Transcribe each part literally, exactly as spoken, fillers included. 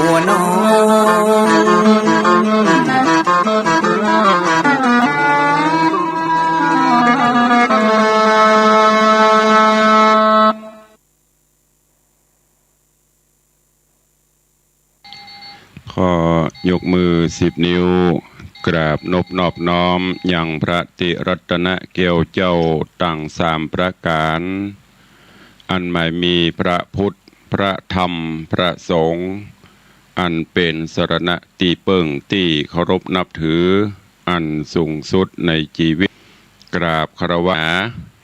หัวน้อง ขอยกมือสิบนิ้ว กราบนบนอบน้อมยังพระติรัตนแก้วเจ้าตังสามประก๋าน อันหมายมีพระพุทธ พระธรรม พระสงฆ์ อันเป๋นสรณะตี้เปิ้งตี้เคารพนับถือ อันสูงสุดในจีวิต กราบคารวะ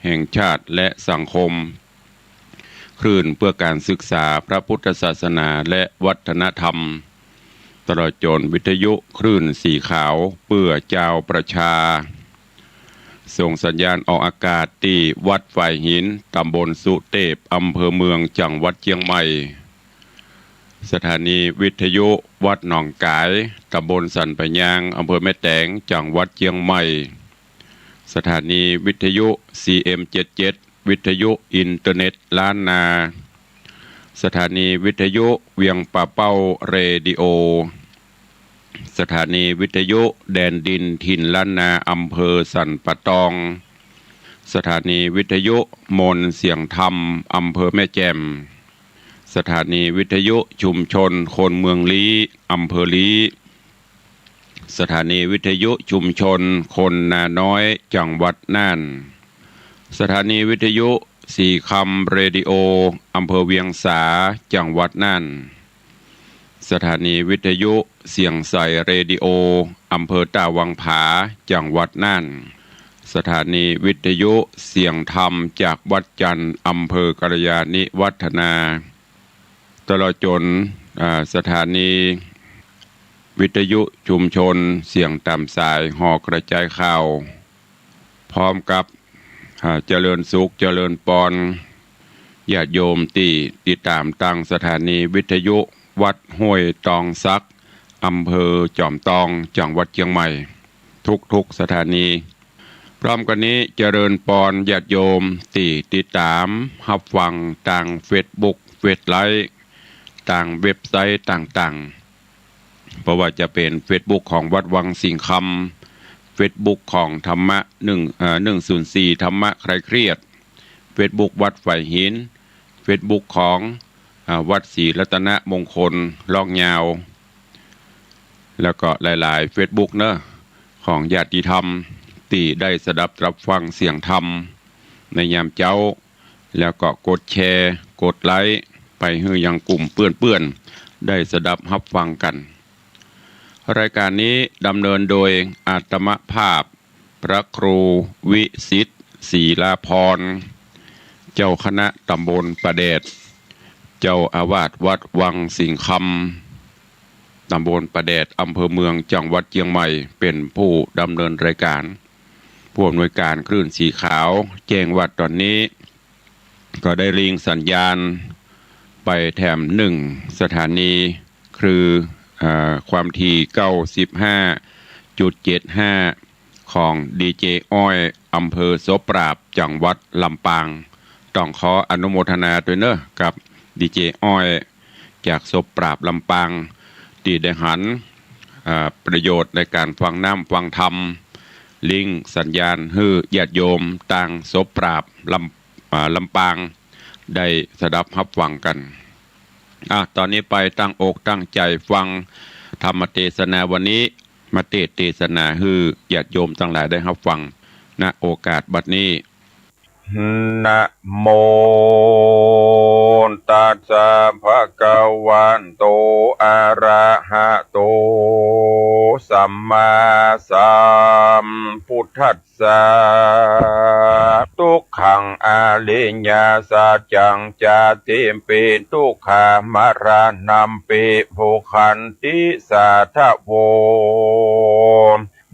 แห่งชาติและสังคม คลื่นเพื่อการศึกษาพระพุทธศาสนาและวัฒนธรรม ตลอดจ๋นวิทยุคลื่นสีขาวเปื้อจาวประชา ส่งสัญญาณออกอากาศตี้วัดฝายหิน ตำบลสุเตพ อำเภอเมือง จังหวัดเจียงใหม่ สถานีวิทยุวัดหนองก๋าย ตำบลสันป่ายยาง อำเภอแม่แตง จังหวัดเจียงใหม่ สถานีวิทยุ ซีเอ็มเจ็ดเจ็ด วิทยุอินเทอร์เน็ตล้านนา สถานีวิทยุเวียงป่าเป้าเรดิโอ สถานีวิทยุแดนดินถิ่นล้านนา อำเภอสันป่าตอง สถานีวิทยุมนต์เสียงธรรม อำเภอแม่แจ่ม สถานีวิทยุชุมชนคนเมืองลี้ อำเภอลี้ สถานีวิทยุชุมชนคนนาน้อย จังหวัดน่าน สถานีวิทยุสีคำเรดิโอ อำเภอเวียงสา จังหวัดน่าน สถานีวิทยุเสียงใสเรดิโอ อำเภอต้าวังผา จังหวัดน่าน สถานีวิทยุเสียงธรรมจากวัดจันทร์ อำเภอกัลยาณิวัฒนา ตลอดจ๋น อ่า สถานีวิทยุชุมชนเสียงต๋ามสายหอกระจายข่าว พร้อมกับ อ่า เจริญสุขเจริญปอน ญาติโยมตี้ติดต๋ามตางสถานีวิทยุวัดห้วยตองสัก อำเภอจอมตอง จังหวัดเจียงใหม่ ทุกๆ สถานี พร้อมกั๋นนี้เจริญปอนญาติโยมตี้ติดต๋ามฮับฟังตางเฟซบุ๊ก เฟซไลฟ์ ตางเว็บไซต์ต่างๆ บ่ว่าจะเป๋นเฟซบุ๊กของวัดวังสิงห์คำ เฟซบุ๊กของธรรมะหนึ่ง เอ่อ หนึ่งศูนย์สี่ ธรรมะคลายเครียด เฟซบุ๊กวัดฝายหิน เฟซบุ๊กของ อ่า วัดศรีรัตนมงคล ลอกยาว แล้วก็หลายๆ เฟซบุ๊กเนาะ ของญาติธรรมตี้ได้สดับฮับฟังเสียงธรรมในยามเจ๊า แล้วก็กดแชร์ กดไลก์ ไปหื้อยังกลุ่มเปื้อนๆ ได้สดับฮับฟังกั๋น รายก๋านนี้ดำเนินโดยอาตมาภาพ พระครูวิสิทธิ์ ศรีลาภรณ์ เจ้าคณะตำบลป่าแดด เจ้าอาวาสวัดวังสิงห์คำ ตำบลป่าแดด อำเภอเมือง จังหวัดเจียงใหม่ เป๋นผู้ดำเนินรายก๋าน ผู้อำนวยก๋านคลื่นสีขาว แจ้งว่าต๋อนนี้ ก็ได้ลิงก์สัญญาณไปแถมหนึ่งสถานี คือ เอ่อ ความถี่ เก้าสิบห้าจุดเจ็ดห้า ของดีเจอ้อย อำเภอโสปราบ จังหวัดลำปาง ต้องขออนุโมทนาตวยเนาะ กับดีเจอ้อย จากโสปราบ ลำปาง ตี้ได้หัน เอ่อ ประโยชน์ในก๋านฟังน้ำฟังธรรม ลิงก์สัญญาณหื้อญาติโยมตางโสปราบ ลำ อ่า ลำปาง ได้สดับฮับฟังกั๋น อ่ะ ต๋อนนี้ไปตั้งอกตั้งใจ๋ฟังธรรมเตสนาวันนี้ มาเตสน์เตสนาหื้อญาติโยมตังหลายได้ฮับฟัง ณ โอกาสบัดนี้ นะโม ตัสสะ ภะคะวะโต อะระหะโต สัมมาสัมพุทธัสสะ ทุกขัง อริยสัจจัง ชาติปิ ทุกขา มรณัมปิ ทุกขันติ สาธะโว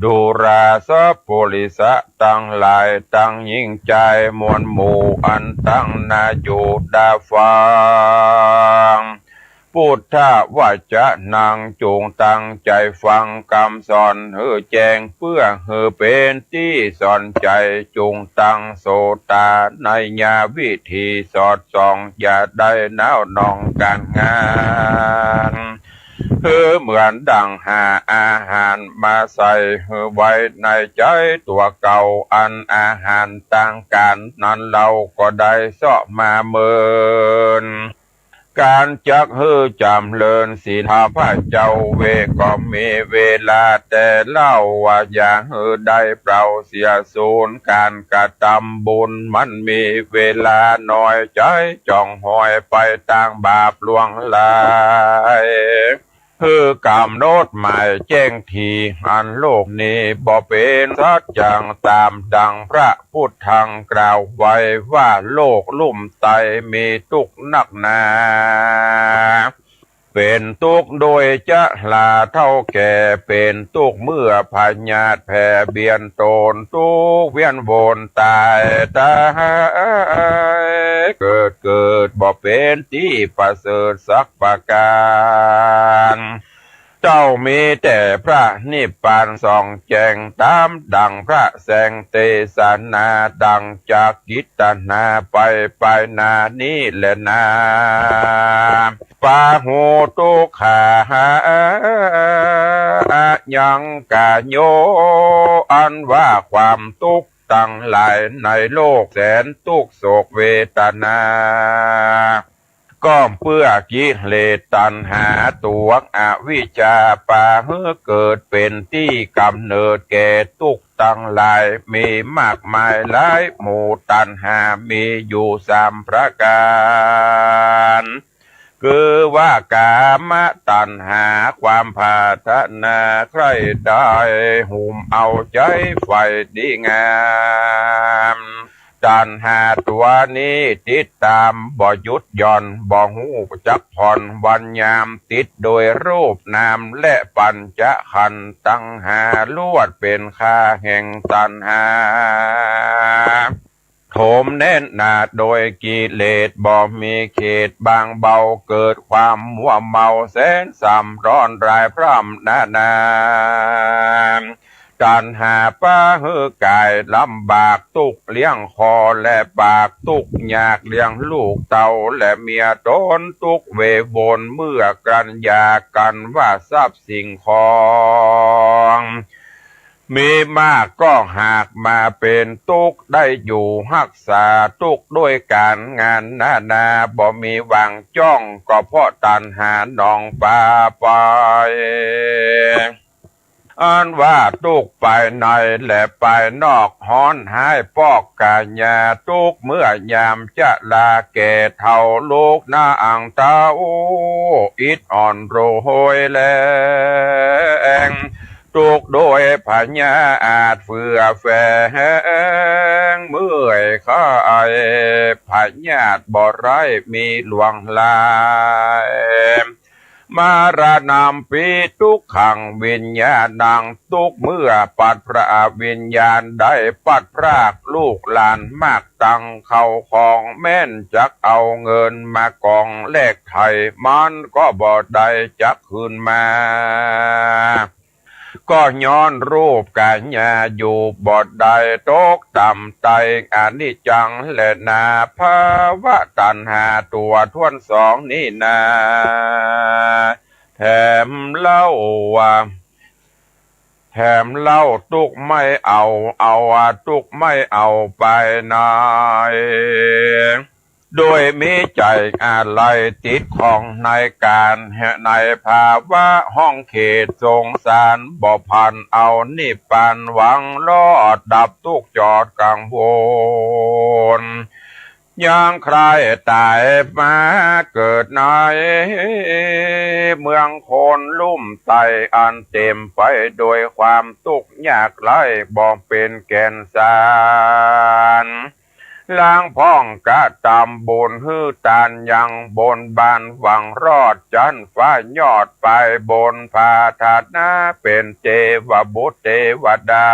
ดูราสะปุริสะตังหลาย ตังญิงจายมวลหมู่ อันตังหน้าอยู่ต๋าฟัง พุทธวจนัง จุ่งตั้งใจ๋ฟังกำสอนหื้อแจ้ง เปื้อหื้อเป๋นตี้สอนใจ๋ จุ่งตั้งโสตาในญาวิธีสอดส่อง อย่าได้หนาวหน่องก๋านงาน หื้อเหมือนดั่งหาอาหารมาใส่หื้อไว้ในใจ๋ตั๋วเก่า อันอาหารตางก๋านนั้นเฮาก็ได้เซาะมาเมิน ก๋านจักหื้อจ๋ำเริญศีล ข้าพเจ้าเวก็มีเวลาแต่เล่าว่า อย่าหื้อได้เปล่าเสียสูญ ก๋านกระตำบุญมันมีเวลาน้อย ใจ๋จ่องหอยไปตางบาปหลวงหลาย หื้อกำหนดหมายแจ้งที อันโลกนี้บ่เป๋นสัจจัง ต๋ามดั่งพระพุทธังกล่าวไว้ว่า โลกลุ่มไตมีตุ๊กข์นักหนา เป๋นตุ๊กข์โดยชราเฒ่าแก่ เป๋นตุ๊กข์เมื่อพยาธิแผ่เบียดตน ตุ๊กข์เวียนวนต๋ายต๋าย เกิดเกิดบ่เป๋นตี้ประเสริฐสักประก๋าน เต้ามีแต่พระนิพพานส่องแจ้ง ต๋ามดั่งพระแสงเตสนา ดั่งจักกิตนาไปไปหน้านี้แลนา ปาหุตุ๊กขา ยังกะโย อันว่าความตุ๊กข์ตังหลายในโลกแสนตุ๊กข์โศกเวทนา ก็เปื้อกิเลสตัณหาตั๋วอวิชชา ปาหื้อเกิดเป๋นตี้ก๋ำเนิดแก่ตุ๊กข์ตังหลาย มีมากมายหลายหมู่ ตัณหามีอยู่สามประก๋าน คือว่ากามตัณหา ความปรารถนาใคร่ได้ หุ้มเอาใจ๋ใฝ่ดีงาม ตัณหาตั๋วนี้ติดต๋ามบ่หยุดหย่อน บ่ฮู้จักผ่อนวันยาม ติดโดยรูปนามและปัญจขันธ์ตังห้า ล้วนเป๋นข้าแห่งตัณหา โถมแน่นหนาโดยกิเลสบ่มีเขตบางเบา เกิดความมัวเมาแสนซ้ำร้อนรายพร่ำนานา ตัณหาปาหื้อกายลำบาก ตุ๊กข์เลี้ยงคอและปาก ตุ๊กข์ยากเลี้ยงลูกเต้าและเมีย ตนตุ๊กข์เววนเมื่อกรัญญากั๋นว่าทรัพย์สิ่งของ มีมากก็หากมาเป๋นตุ๊กข์ ได้อยู่ฮักษาตุ๊กข์ด้วยก๋านงานนานา บ่มีหวังจ้อง ก็เพราะตัณหานองปาไป อันว่าตุ๊กข์ภายในและภายนอก ฮ้อนฮ้ายปอกกายา ตุ๊กข์เมื่อยามชราแก่เฒ่า ลูกนางเต้าอิดอ่อนโรยแรง ตุ๊กข์โดยพยาธิเฟื่อแฝง เมื่อยไข้พยาธิบ่ร้ายมีหลวงหลาย มรณัมปิ ทุกขัง วิญญาณัง ตุ๊กข์เมื่อปัดพระวิญญาณ ได้ปัดพรากลูกหลานมากตัง เข้าของแม้นจักเอาเงินมากองแลกไถ่ มันก็บ่ได้จักคืนมา ก็ย้อนรูปกายาอยู่บ่ได้ ตกต่ำไต้อนิจจังแลนา ภวะตัณหาตั๋วถ้วนสองนี้นา แถมเล่าว่า แถมเล่าตุ๊กข์ไม่เอา เอาตุ๊กข์ไม่เอาไปไหน โดยมีใจ๋อาลัยติดข้องในก๋าน ในภาวะห้องเขตสงสาร บ่ผันเอานิพพานหวังรอดดับตุ๊กข์จอดกังวล ยังใคร่ต๋ายมาเกิดในเมืองคนลุ่มไต้ อันเต๋มไปโดยความตุ๊กข์ยากไร้ บ่เป๋นแก่นสาร ลางพ่องกระตำบุญหื้อตานยังบนบานหวังรอดจั้นฟ้ายอดไปบนปรารถนาเป๋นเตวบุตรเตวดา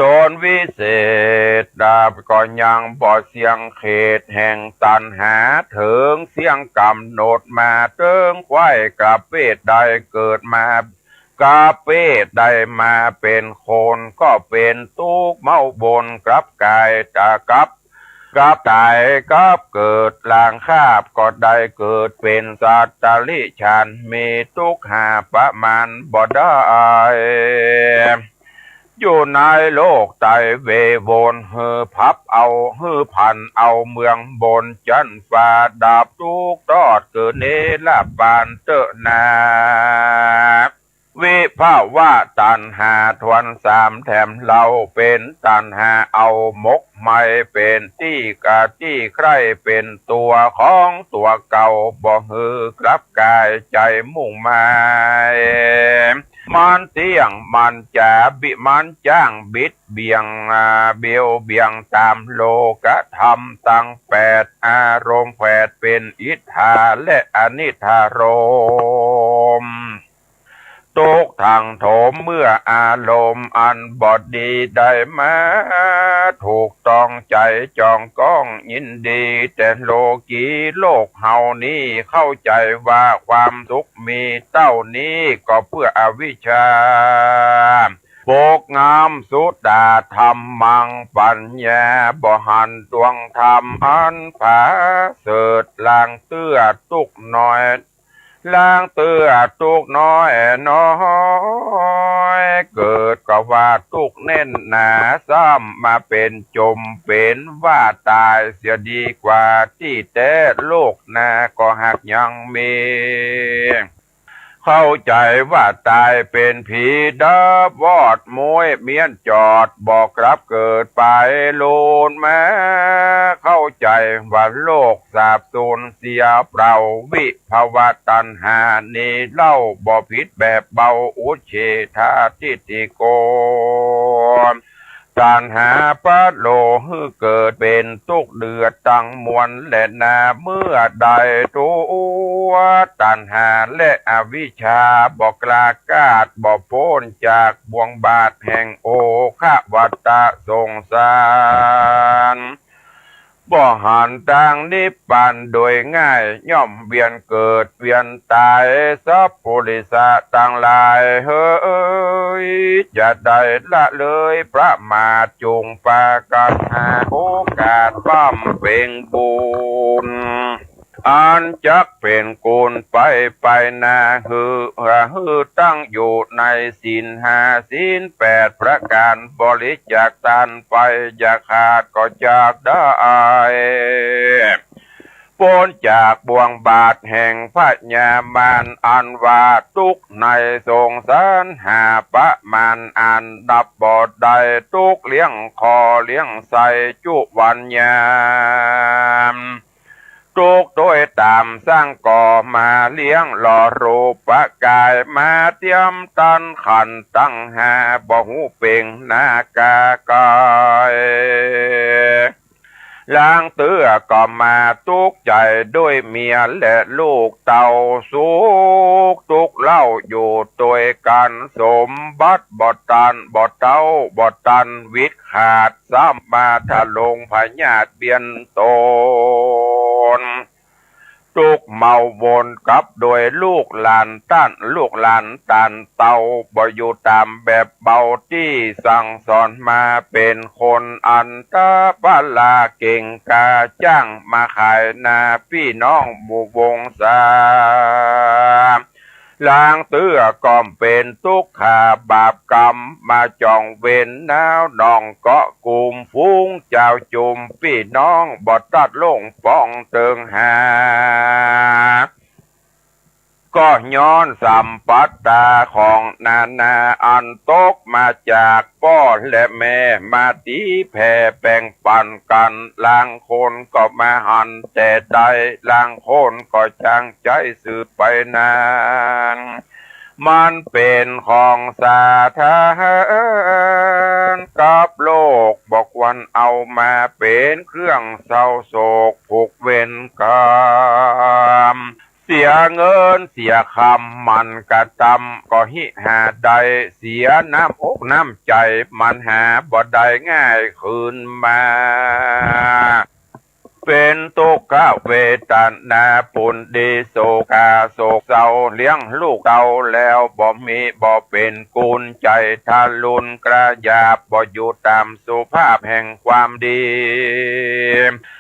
ต๋นวิเศษดาบก็ยังบ่เสี้ยงเขตแห่งตัณหา เถิงเสี้ยงก๋ำหนดมาเถิงใคว่กระเปตได้เกิดมา กระเปตได้มาเป๋นคน ก็เป๋นตุ๊กข์เมาบนกลับก๋ายต๋ากับ กับต๋ายกับเกิด หลังคาบก็ได้เกิดเป๋นสัตว์ติรัจฉาน มีตุ๊กข์หาประมาณบ่ได้ อยู่ในโลกไตเวยวล หื้อผับเอา หื้อผันเอาเมืองบนจั๊นฟ้า ดับตุ๊กข์ตอดเกิดนิรปานเต๊อะนา วิภวะตัณหาถ้วนสามแถมเล่า เป๋นตัณหาเอาหมกไหม้ เป๋นตี้กาตี้ใคร่ เป๋นตั๋วของตั๋วเก่า บ่หื้อกลับก๋ายใจ๋มุ่งหมาย มันเตี้ยง มันจ๋าบิ มันจ้างบิดเบี่ยง อ่า เบียวเบี่ยงต๋ามโลกธรรมตังแปด อารมณ์แผดเป๋นอิทธาและอนิทธารมณ์ ตุ๊กข์ทังโถมเมื่ออารมณ์อันบ่ดีได้มาถูกต้องใจ๋ จ้องก้องยินดี แต่โลกีโลกเฮานี้เข้าใจ๋ว่าความสุขมีเต้านี้ ก็เปื้ออวิชชา ปกงำสุตตะธัมมัง ปัญญาบ่หันดวงธรรมอันผาเสริฐ ลางเตื้อตุ๊กข์น้อย ลางเตื้อตุ๊กข์น้อยน้อย เกิดก็ว่าตุ๊กข์แน่นหนา ซ้ำมาเป๋นจมเป๋นว่าต๋ายเสียดีกว่า ตี้แต๊โลกหน้าก็หากยังมี เข้าใจ๋ว่าต๋ายเป๋นผีดับวอดม้วยเมี้ยนจอด บ่กลับเกิดไปลูนมา เข้าใจ๋ว่าโลกสาบสูญเสียเปล่า วิภวะตัณหานี้เล่า บ่ผิดแบบเบา อุจเฉทาทิฏฐิโก ตัณหาพะโลหื้อเกิดเป๋นตุ๊กข์เดือดตังมวลแลนา เมื่อใดตั๋วตัณหาและอวิชชา บ่กล้าก้าด บ่ป๊นจากบ่วงบาทแห่งโอฆะวัฏฏะสงสาร บ่หันตางนิพพานโดยง่าย ย่อมเวียนเกิดเวียนต๋าย สัพปุริสะตังหลายเหย จะได้ละเลยประมาท จุ่งปากั๋นหาโอกาสบำเพ็งบุญ อันจักเป๋นกุญไปไปนา หื้อ หื้อตั้งอยู่ในศีลห้าศีลแปดประก๋าน บริจาคตานไปอย่าขาดก็จักได้ ป๊นจากบ่วงบาทแห่งพญามาร อันว่าตุ๊กข์ในสงสารหาประมาณอันนับบ่ได้ ตุ๊กข์เลี้ยงข้อเลี้ยงไส้จุวันยาม ตุ๊กข์โตยต๋ามสังก่อมาเลี้ยงหล่อรูปก๋าย มาเตียมตันขันธ์ตังห้า บ่ฮู้เป๋งหน้ากากาย ลางเตื้อก็มาตุ๊กข์ใจ๋โดยเมียและลูกเต้า สุขตุ๊กข์เล่าอยู่ตวยกั๋น สมบัติบ่ตัน บ่เต้า บ่ตันวิดขาด ซ้ำมาทะลงพยาธิเบียนตน ตุ๊กข์เมาวนกับโดยลูกหลานต้าน ลูกหลานต้านเต้า บ่อยู่ต๋ามแบบเบา ตี้สั่งสอนมาเป๋นคนอันตะปะละเก่งกล้า จ้างมาขายหน้าปี้น้องหมู่วงศา ลางเตื้อก็เป๋นตุ๊กขาบาปกรรม มาจ่องเวรหนาวนองเกาะกุม ฝูงจาวจุมปี้น้องบ่ตัดลงปองเติงหา ก็ย้อนสัมปัตตาของนานาอันตกมาจากป้อและแม่ มาตีแผ่แบ่งปั๋นกั๋น ลางคนก็มาหันแต่ใด ลางคนก็จางใจ๊สืบไปนั้น มันเป๋นของสาธารณะกับโลก บ่ควรเอามาเป๋นเครื่องเศร้าโศกผูกเวรกรรม เสียเงินเสียคำมันกระตำ ก็หิหาได้เสียน้ำอกน้ำใจ๋ มันหาบ่ได้ง่ายคืนมา เป๋นตุ๊กขเวทนาปูนดี โศกาโศกเศร้า เลี้ยงลูกเต้าแล้วบ่มี บ่เป๋นกุญ ใจ๋ทะลุนกระหยาบ บ่อยู่ต๋ามสุภาพแห่งความดี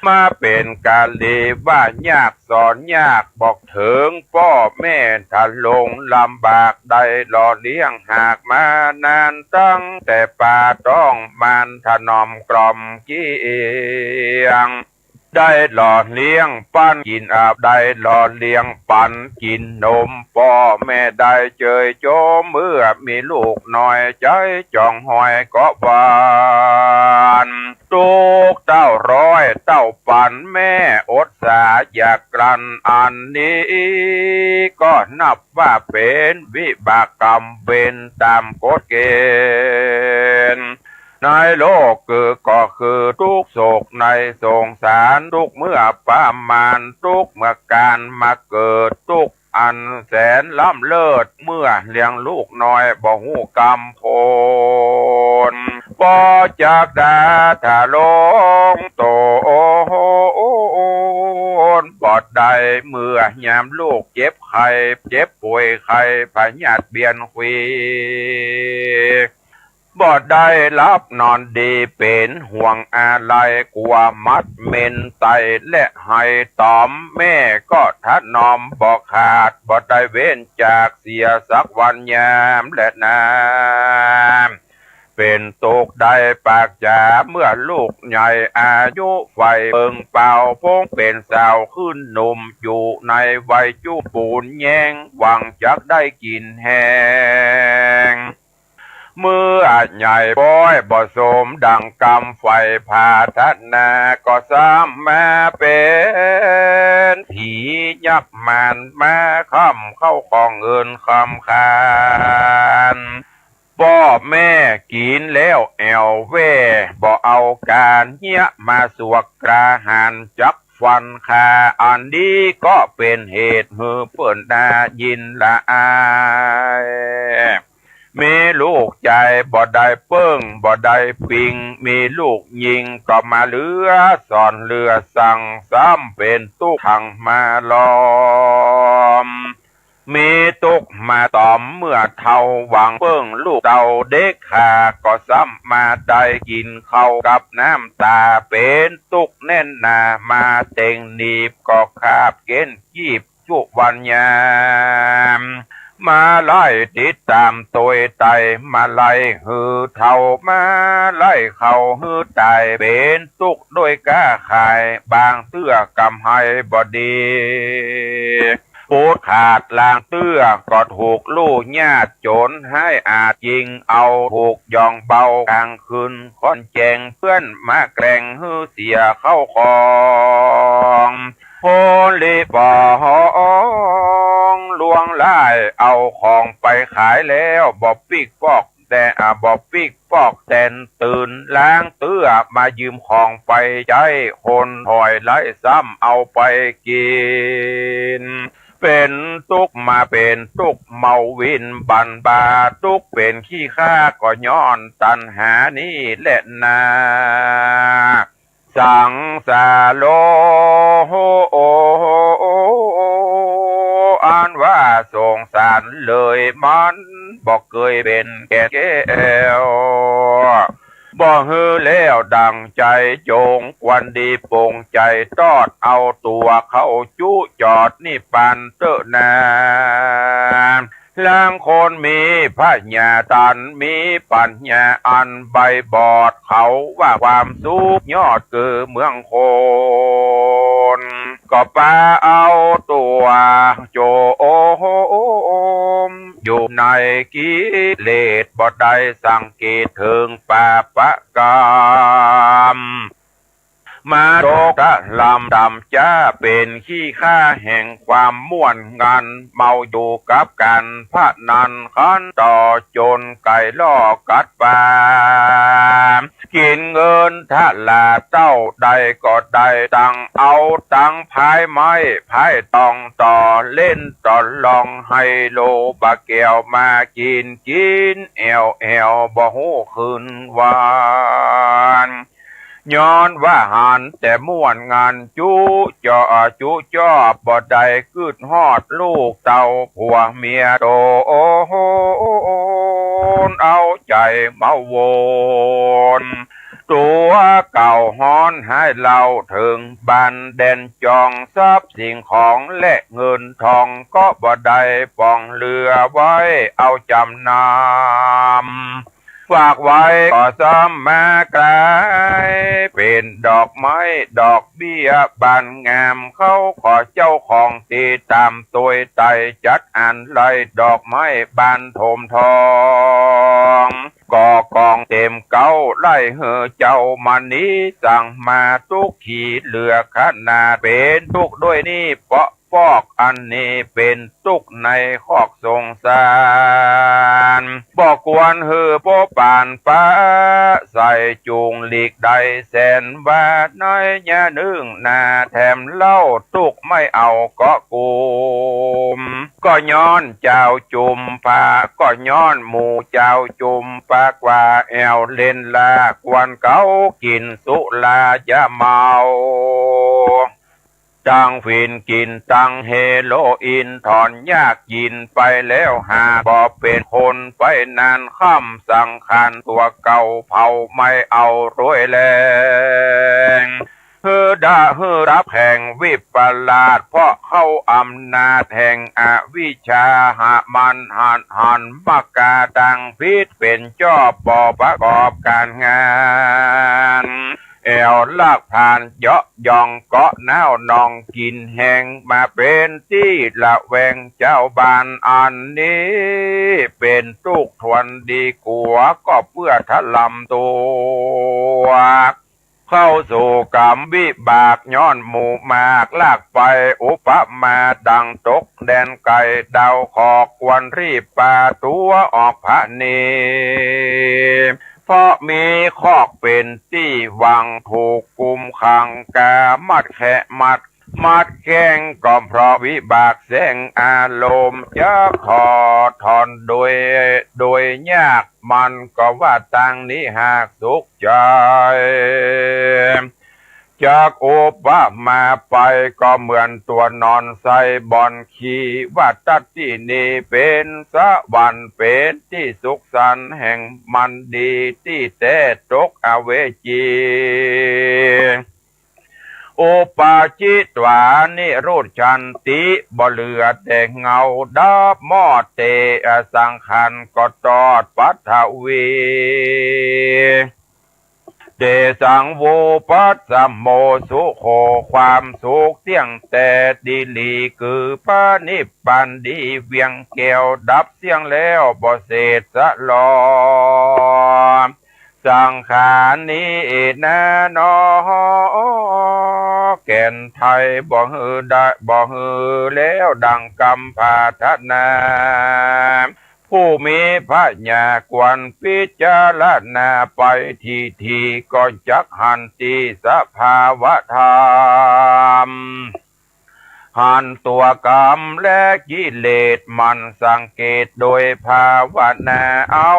มาเป๋นกาลีว่ายากสอนยาก บอกเถิงป้อแม่ทะลงลำบาก ได้หล่อเลี้ยงหากมานาน ตั้งแต่ปาต๊องมานถนอมกล่อมเกลี้ยง ได้หล่อเลี้ยงปั๋นกิ๋นอาบ ได้หล่อเลี้ยงปั๋นกิ๋นนม ป้อแม่ได้เจยโจม เมื่อมีลูกน้อยใจ๋จ้องหอยก็หวั่น ตุ๊กข์เต้าร้อยเต้าปั๋นแม่อดสาอยากกลั้น อันนี้ก็นับว่าเป๋นวิบากกรรมเวรต๋ามกฎเกณฑ์ ในโลกคือก็คือตุ๊กข์โศกในสงสาร ตุ๊กข์เมื่อประมาณ ตุ๊กข์เมื่อก๋านมาเกิด ตุ๊กข์อันแสนล้ำเลิศ เมื่อเลี้ยงลูกน้อยบ่ฮู้กำโพน บ่จักดาถะลงตนบ่ได้ เมื่อยามลูกเจ็บไข้ เจ็บป่วยไข้ พยาธิเบียนควี บ่ได้หลับนอนดี เป๋นห่วงอาลัย กั๋วหมัดเม็นไตและไห้ต๋อม แม่ก็ถนอมบ่ขาด บ่ได้เว้นจากเสียสักวันยามแลนา เป๋นตุ๊กข์ได้ปากจ๋า เมื่อลูกใหญ่อายุใฝ่เปิงเปล่า ปงเป๋นสาวขึ้นหนุ่ม อยู่ในวัยจุปูนแย้ง หวังจักได้กิ๋นแฮง เมื่อใหญ่ป๊อยบ่สมดั่งกำใฝ่ผาถนา ก็ซ้ำมาเป๋นผียักษ์มารมาค้ำเข้าของเงินคำคาน ป้อแม่กิ๋นแล้วแอ่วแว่ บ่เอาก๋านเฮี้ยมาสวกกล้าหาญจักฟันฆ่า อันนี้ก็เป๋นเหตุหื้อเปิ้นได้ยินละอาย มีลูกจายบ่ได้เปิ้งบ่ได้ปิง มีลูกญิงก็มาเหลือสอนเหลือสั่ง ซ้ำเป๋นตุ๊กข์หังมาล้อม มีตุ๊กข์มาต๋อมเมื่อเฒ่า หวังเปิ้งลูกเต้าเด็กขา ก็ซ้ำมาได้กิ๋นข้าวกับน้ำต๋า เป๋นตุ๊กข์แน่นหนา มาเต็งหนีบก็ขาบเก้นกีบจุวันยาม มาไล่ติดต๋ามตวยไต มาไล่หื้อเฒ่า มาไล่เข้าหื้อต๋าย เป๋นตุ๊กข์ด้วยก๊าขาย บางเตื้อกำไฮบ่ดี ปูดขาดลางเตื้อก็ถูกลู่ญาติโจ๋รฮ้ายอาฆยิงเอา ถูกหย่องเบากลางคืนค่อนแจ้ง เปื้อนมาแกล้งหื้อเสียเข้าของ โพลิปองลวงลาย เอาของไปขายแล้วบ่ปิ๊กปอก แต่ อ่า บ่ปิ๊กปอกแตนตื่น ลางเตื้อมายืมของไปใจ๊ คนถอยไล่ซ้ำเอาไปกิ๋น เป๋นตุ๊กข์มาเป๋นตุ๊กข์เมาวินบันบา ตุ๊กข์เป๋นขี้ข้าก็ย้อนตัณหานี้แลนา สังสาโร อันว่าสงสารเลยมันบ่เกยเป๋นแก่นแก้ว บ่หื้อแล้วดั่งใจ๋จง ควรดีปงใจ๋ตอดเอาตั๋วเข้าจุจอดนิพพานเต๊อะนา ลางคนมีผญาต๋า มีปั๋ญญาอันใบบอด เขาว่าความสุขยอดคือเมืองคน ก็ปาเอาตั๋วโจม อยู่ในกิเลส บ่ได้สังเกตเถิงปาปะกรรม มาตกตะลำต่ำจ๊า เป๋นขี้ข้าแห่งความม่วนงัน เมาอยู่กับก๋านพนันขันต่อ จ๋นไก่ล่อกัดป๋า กิ๋นเงินทะลาเต้าใดก็ได้ตังค์ เอาตังค์พายไม้พายตองต่อ เล่นต่อลองไฮโลบ่าแก้วมากิ๋น กิ๋นแอ่วแอ่วบ่ฮู้คืนวัน ย้อนว่าหันแต่ม่วนงันจุจ้อจุจ้อ บ่ได้กึ๊ดฮอดลูกเต้าผัวเมียโตน เอาใจ๋มาวน ตั๋วเก่าฮ้อนฮ้ายเล่าเถิงบ้านแดนจอง ทรัพย์สิ่งของและเงินทองก็บ่ได้ป๋องเหลือไว้เอาจ๋ำนำ ฝากไว้ก็ซ้ำมากลายเป๋นดอกไม้ดอกเบี้ยบานงาม เขาก็เจ้าของตี้ต๋ามตวยไต่ จัดอันไล่ดอกไม้บานโถมทอง ก็กองเต๋มเก๊าไล่หื้อเจ้ามณี สั่งมาตุ๊กขีเหลือขนาด เป๋นตุ๊กด้วยนี่เปาะ ปอกอันนี้เป๋นตุ๊กในคอกสงสาร บ่ควรหื้อโป๊ปานปะใส จุ่งหลีกไดแสนว่า ในยะนึ่งนาแถมเล่า ตุ๊กไม่เอาเกาะกุม ก็ย้อนจาวจุมพะ ก็ย้อนหมู่จาวจุมปะ กว่าแอ่วเล่นลา กวนเก๊ากิ๋นสุราจะเมา ตังฝิ่นกิ๋นตังเฮโรอีน ถอนยากกิ๋นไปแล้วหาก บ่เป๋นคนไปนาน ค่ำสังขารตั๋วเก่าเผา ไม่เอาตวยแลง หื้อดะหื้อดับแห่งวิปลาส เพราะเข้าอำนาจแห่งอวิชชา หามันหันหันมากาตังผิด เป๋นจ้อบ่ประกอบก๋านงาน แอ่วลากผานเยาะย่องเกาะน้าวหนองกิ๋นแฮง มาเป๋นตี้ระแวงจาวบ้าน อันนี้เป๋นตุ๊กทวนดีกั๋ว ก็เปื้อทะลำตั๋ว เข้าสู่ก๋รรมวิบาก ย้อนหมู่มากลากไป อุปมาดังตกแดนไก๋ ดาวขอกควรรีบปาตั๋วออกผะเน เพราะมีคอกเป๋นตี้หวัง ถูกกุมขังก๋ามัดแคะมัด มัดแข้งก็เพราะวิบากแสงอารมณ์ จะถอดถอนโดย โดยยาก มันก็ว่าตางนี้หากสุขใจ๋ จักอุปมาไปก็เหมือนตั๋วนอนใส่บ่อนขี้ ว่าตัดตี้นี้เป๋นสวรรค์ เป๋นตี้สุขสันต์แห่งมันดี ตี้แต๊ตกอเวจี อุปาจิตวานิรุชชันติ บ่เหลือแต่เงาดับมอดเต อสังขารก็ตอดปัทวี เตสัง วุปัสสโม สุโข ความสุขเตี้ยงแต๊ดีหลี คือพระนิพพานดีเวียงแก้ว ดับเสี้ยงแล้วบ่เศษสะหลอ สังขารนี้นาหนอ แก่นไท้บ่หื้อได้ บ่หื้อแล้วดังกำปรารถนา ผู้มีปัญญาควรพิจารณาไปทีที ก็จักหันตี้สภาวะธรรม หันตั๋วกรรมและกิเลส หมั่นสังเกตโดยภาวนา เอา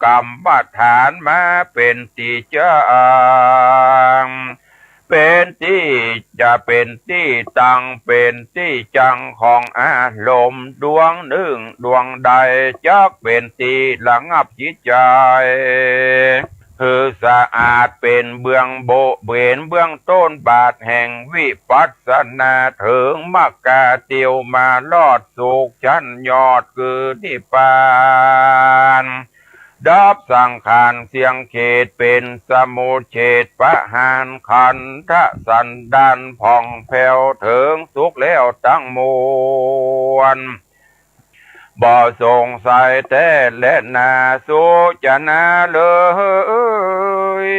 กรรมฐานมาเป๋นตี้จั้ง เป๋นตี้จะเป๋นตี้ตั้ง เป๋นตี้จั้งของอารมณ์ ดวงนึ่งดวงใด จักเป๋นตี้ระงับจิตใจ๋ หื้อสะอาดเป๋นเบื้องโบะ เป๋นเบื้องต้นบาทแห่งวิปัสสนา เถิงมรรคาเตียวมารอดสุขชั้นยอดคือนิพพาน ดับสังขารเสี้ยงเขต เป๋นสมุจเฉทประหารขันธสันดานผ่องแผ้ว เถิงสุขแล้วตังมวล บ่สงสัยแต๊แลนา สุจนาเลย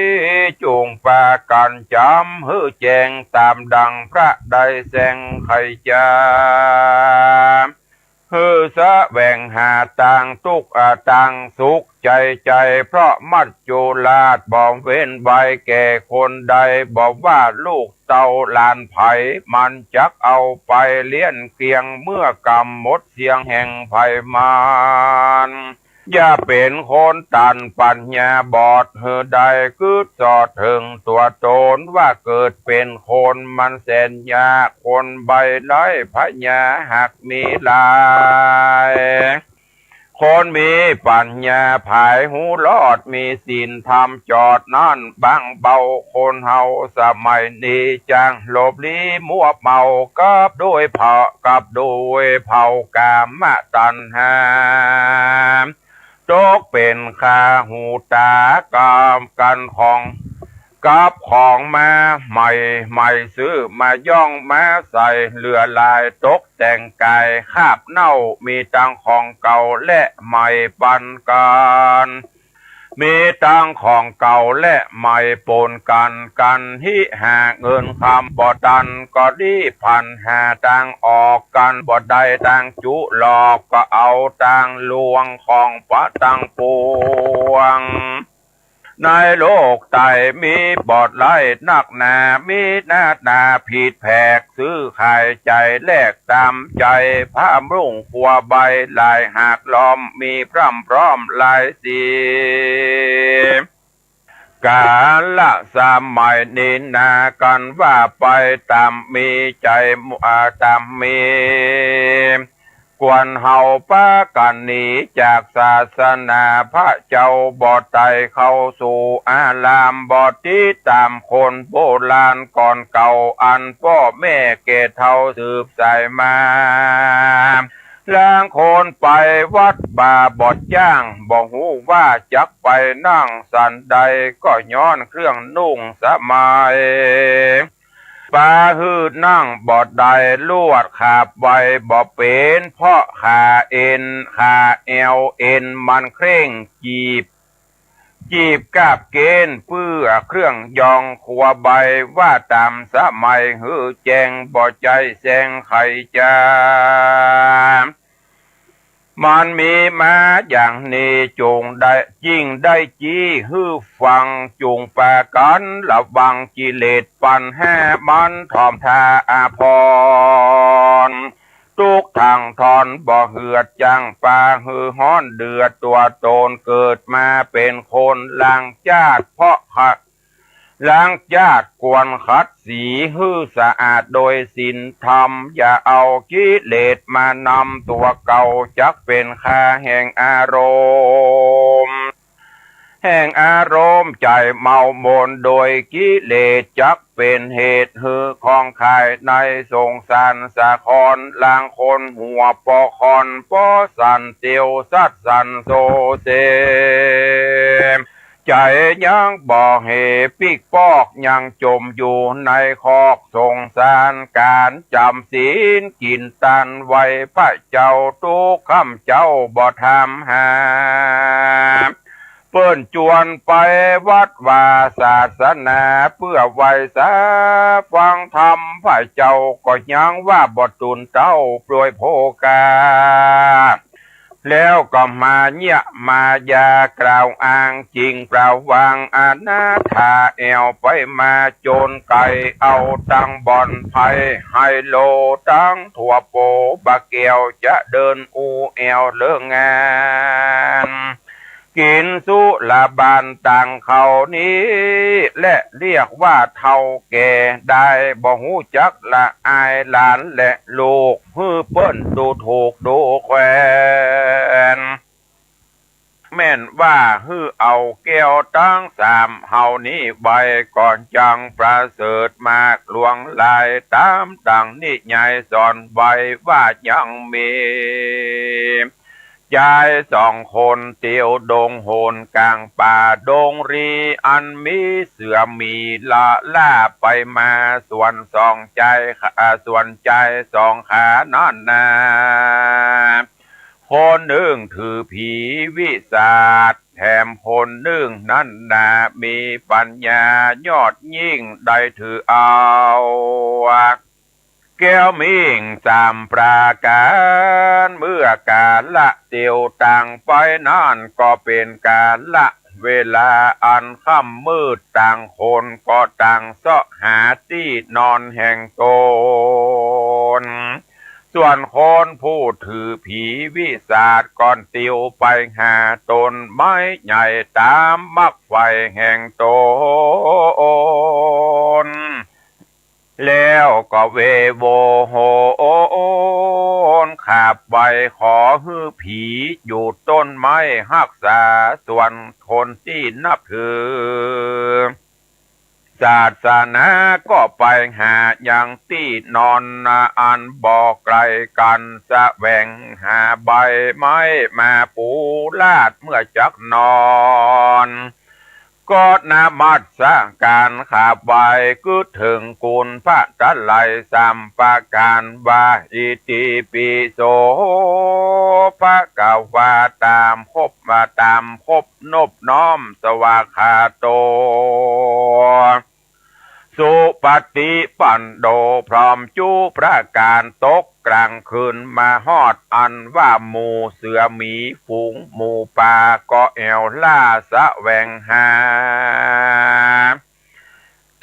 จุ่งปากั๋นจ๋ำหื้อแจ้ง ต๋ามดังพระได้แสดงไขจ๋า หื้อแสวงหาตังตุ๊กข์อาตังสุขใจ๋ใจ๋ เพราะมัจจุราชบ่เว้นไว้แก่คนใด บ่ว่าลูกเต้าหลานใผ มันจักเอาไปเลี้ยงเกลี้ยง เมื่อกำหมดเสี้ยงแห่งภัยมาร อย่าเป๋นคนตันปัญญาบอด หื้อได้กึ๊ดสอดเถิงตั๋วต๋น ว่าเกิดเป๋นคนมันแสนยาก คนใบ้ไร้ปัญญาหากมีหลาย คนมีปัญญาผายฮู้รอด มีศีลธรรมจอดนั้นบางเบา คนเฮาสมัยนี้จั้งหลบลี้มัวเมา กับด้วยเผา กับด้วยเผากามตัณหา ตกเป๋นข้าหูตากับกั๋นของ กับของมาใหม่ใหม่ ซื้อมาย่องมาใส่ เหลือหลายตกแต่งก๋ายคาบเน่า มีตังของเก่าและใหม่ปันกั๋น มีตังของเก่าและใหม่ป๋นกั๋น กั๋นฮิหาเงินคำบ่ตัน ก็รีบพลันหาตางออก กั๋นบ่ได้ตางจุหลอก ก็เอาตางลวงของปะตังปวง ในโลกใต้มีบ่หลายนักหนา มีหน้าต๋าผิดแผก ซื้อขายจ่ายแลกต๋ามใจ๋ ผ้านุ่งครัวใบ้หลายหากล้อม มีพร่ำพร้อมหลายสี ก๋าละสมัยนี้นา กั๋นว่าไปต๋ามมีใจ๋ อ่า ต๋ามมี ควรเฮาปากั๋นหนีจากศาสนาพระเจ้า บ่ไต่เข้าสู่อาราม บ่ติดต๋ามคนโบราณก่อนเก่า อันป้อแม่แก่เฒ่าสืบสายมา ลางคนไปวัดบ่าบ่จ้าง บ่ฮู้ว่าจักไปนั่งสันใด ก็ย้อนเครื่องนุ่งสมัย ปาหื้อนั่งบ่ได้ลวดขาบไวบ่เป๋น เพราะขาเอ็น ขาแอวเอ็นมันเคร่ง จีบ จีบกาบเก๋ณฑ์เปื้อเครื่องยอง ครัวใบ้ว่าต๋ามสมัยหื้อแจ้ง บ่ใจ้แซงใค่จา มันมีมาอย่างนี้ จุ่งได้ จิ่งได้จี้หื้อฟัง จุ่งปากั๋นระวังกิเลสปัญหา มันถ่อมท่าอาภรณ์ ตุ๊กข์ทั้งท่อนบ่เหือด จั้งปาหื้อฮ้อนเดือดตั๋วต๋น เกิดมาเป๋นคนหลังจาติ เพราะขะ หลังจาติควรขัดสีหื้อสะอาดโดยศีลธรรม อย่าเอากิเลสมานำตั๋วเก่า จักเป๋นข้าแห่งอารมณ์ แห่งอารมณ์ใจ๋เมามนโดยกิเลส จักเป๋นเหตุหื้อของขายในสงสารสาคร ลางคนหัวปอคอนปอสั่นเตียวสัดสั่นโซเซ ใจ๋ยังบ่เหปิ๊กปอก ยังจ่มอยู่ในคอกสงสาร ก๋านจ๋ำศีลกิ๋นตันไหว้พระเจ้า ตุ๊กค่ำเจ๊าบ่ถามหา เปิ้นจวนไปวัดวาศาสนา เปื้อไหว้สาฟังธรรม พระเจ้าก็ยังว่าบ่ตูนเต้าโปรยโภคา แล้วก็มาเยียะมายากล่าวอ้างจิ่งเปล่า วางอนาถาแอ่วไปมา โจรไก๋เอาตังบ่อนไพ่ไฮโล ตังตั๋วโปบาแก้ว จะเดินอู้แอ่วเลิกงาน กิ๋นสุราบานตังเขานี้แหละ เรียกว่าเฒ่าแก่ได้ บ่ฮู้จักละอายหลานและลูก หื้อเปิ้นดูถูกดูแควน แม่นว่าหื้อเอาแก้วตังสามเหล่านี้ไว้ ก็ยังประเสริฐมากหลวงหลาย ต๋ามดังนิยายสอนไว้ว่ายังมี จายสองคนเตียวดงหนก๋างป่าดงรี อันมีเสือหมีละล่าไปมา ส่วนสองจาย อ่า ส่วนจายสองขานั้นนา คนนึ่งถือผีวิสาท แถมคนนึ่งนั้นนามีปัญญายอดยิ่ง ได้ถือเอาแก้วมิ่งสามประก๋าน เมื่อกาละเตียวตังไปนั้น ก็เป๋นกาละเวลาอันค่ำมืด ต่างคนก็ต่างเซาะหาตี้นอนแห่งต๋น ส่วนคนผู้ถือผีวิสาทก็ติวไปหาต้นไม้ใหญ่ต๋ามมักใฝ่แห่งต๋น แล้วก็เวโวโหนขาบไหว้ขอหื้อผีอยู่ต้นไม้ฮักษา ส่วนคนตี้นับถือศาสนาก็ไปหายังตี้นอนนาอันบ่ไกลกั๋น แสวงหาใบไม้มาปูลาดเมื่อจักนอน ก็นมัสก๋านขาบไหว้กึ๊ดเถิงคุณพระตะไลยสามประก๋านว่า อิติปิโสภะคะวา ต๋ามครบมา ต๋ามครบนบน้อม สวากขาโต สุปฏิปันโน พร้อมจุประก๋าน ตกก๋างคืนมาฮอดอันว่าหมู่เสือหมีฝูงหมูป่าก็แอ่วล่าแสวงหา